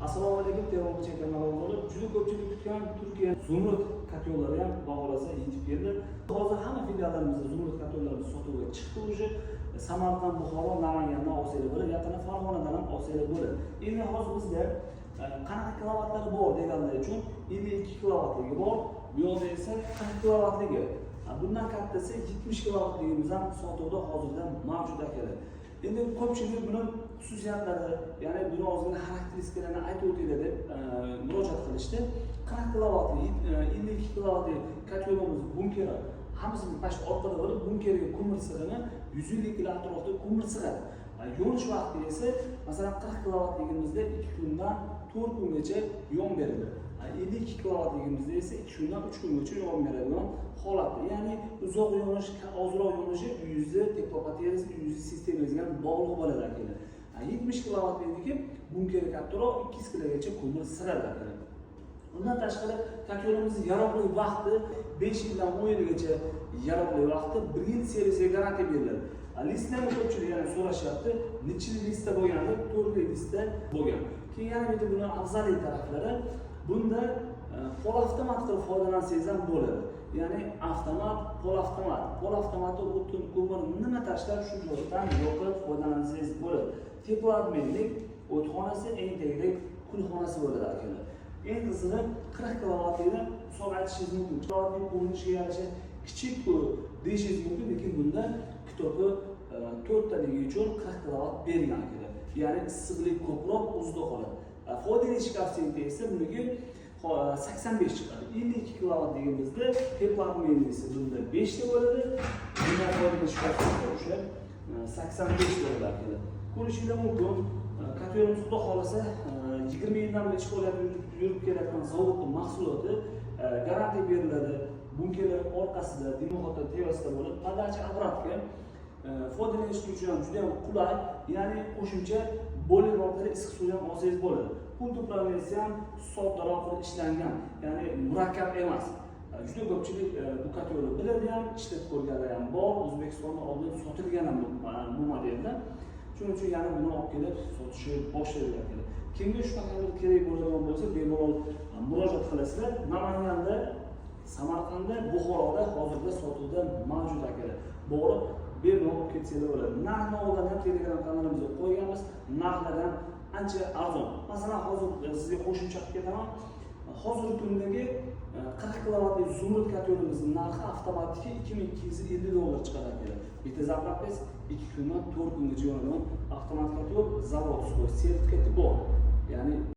Assalomu alaykum, Terg'ovchi kanali. Juda ko'pchilik kutgan Turkiya Zumrud котёл lari ham, xudo xohlasa, yetib keldi. Hozir hamma filiallarimizda Zumrud котёл larimiz sotuvga chiqdi уже. Samarqand, Buxoro, Namangandan olsanglar bo'ladi, yaqinda Farg'onadan ham olsanglar bo'ladi. Endi hozir bizda qanaqa kilovatlari bor deganlar uchun 52 kilovatligi bor, bu yoqda esa 40 kilovatligi. Bundan kattasi 70 kilovatligimiz ham sotuvda hozirda mavjud, akalar. Endi ko'pchilik buni xususiyatlari, ya'ni buni ozgina xarakteristikalarini aytib o'tinglar deb murojaat qilishdi. 40 kilovatli, 52 kilovatli котёл imiz bunkeri hammasini past orqada bo'lib, bunkeriga ko'mir sig'imi 150 kilo atrofida ko'mir sig'adi. Yonish vaqti esa, masalan, 40 kilovatligimizda 2 kundan 4 kungacha yon beradi. 52 kilovatligimizda esa 2 kundan 3 kungacha yon beradigan holatda. Ya'ni uzoq yonish, ozroq yonishi uyingizni теплопотеря si, uyingizni sistemangizga ham bog'liq bo'ladi, akalar. 70 kilovatlikniki bunkeri kattaroq, 200 kilogacha ko'mir sig'adi, akalar. Undan tashqari, котёл imizni yaroqli vaqti 5 yildan 10 yilgacha yaroqli vaqti, 1 yil servisiga garantiya beriladi. Listlarni ko'pchilik yana so'rashyapti. Nechili listda bo'lgan deb, to'rtli listda bo'lgan. Keyin yana bitta buni afzallik taraflari, bunda полуавтомат qilib foydalansangiz ham bo'ladi. Ya'ni avtomat, полуавтомат. Полуавтомат da o'tin, ko'mir nima tashlab, shu joydan yoqib foydalansangiz bo'ladi. Теплообменник, o'txonasi, eng tagida kulxonasi bo'ladi, akalar. Eng qizig'i, 40 kilovatlikni hisob aytishingiz mumkin. Kilovatlik ko'rinishiga yarasha kichik deyishingiz mumkin, lekin bunda китоб i to'rttaligi uchun 40 kilovat bergan, akalar. Ya'ni issiqlik ko'proq o'zida qoladi. Foydalanish koeffitsiyenti esa buniki 85 chiqadi. 52 kilovat deganimizda теплообменник si bunda 5 ta bo'ladi. Bundan foydalanish koeffitsiyenti o'sha 85 bo'ladi, akalar. Ko'rishinglar mumkin. Котёл imiz, xudo xohlasa, 20 yildan beri ish faoliyat yurib kelayotgan zavodni mahsuloti, garantiya beriladi. Bunkeri orqasida, дымоход da tepasida bo'lib, подача обратка, foydalanish uchun ham juda ham qulay, ya'ni qo'shimcha boiler orqali issiq suv ham olsangiz bo'ladi. Pult управления si ham soddaroq qilib ishlangan, ya'ni murakkab emas. Juda ko'pchilik bu котёл ni biladi ham, ishlatib ko'rganlar ham bor. O'zbekistonda oldin sotilgan ham bu modelda. Shuning uchun yana buni olib kelib sotishni boshladilar. Kimga shunaqa bir kerak bo'ladigan bo'lsa, bemalol murojaat qilasizlar. Namanganda, Samarqandda, Buxoroda hozirda sotuvda mavjud, akalar. Borib bemalol olib ketsanglar bo'ladi. Narx navolarni ham Telegram kanalimizga qo'yganmiz. Narxlar ham ancha arzon. Masalan, hozir sizga qo'shimcha qilib ketaman. Hozirgi kundagi 40 kilovatli Zumrud котёл imizni narxi avtomatik 2250 dollar chiqadi, akalar. Bitta заправка ngiz 2 kundan 4 kungacha yonadigan avtomat котёл, заводской sertifikati bor. Ya'ni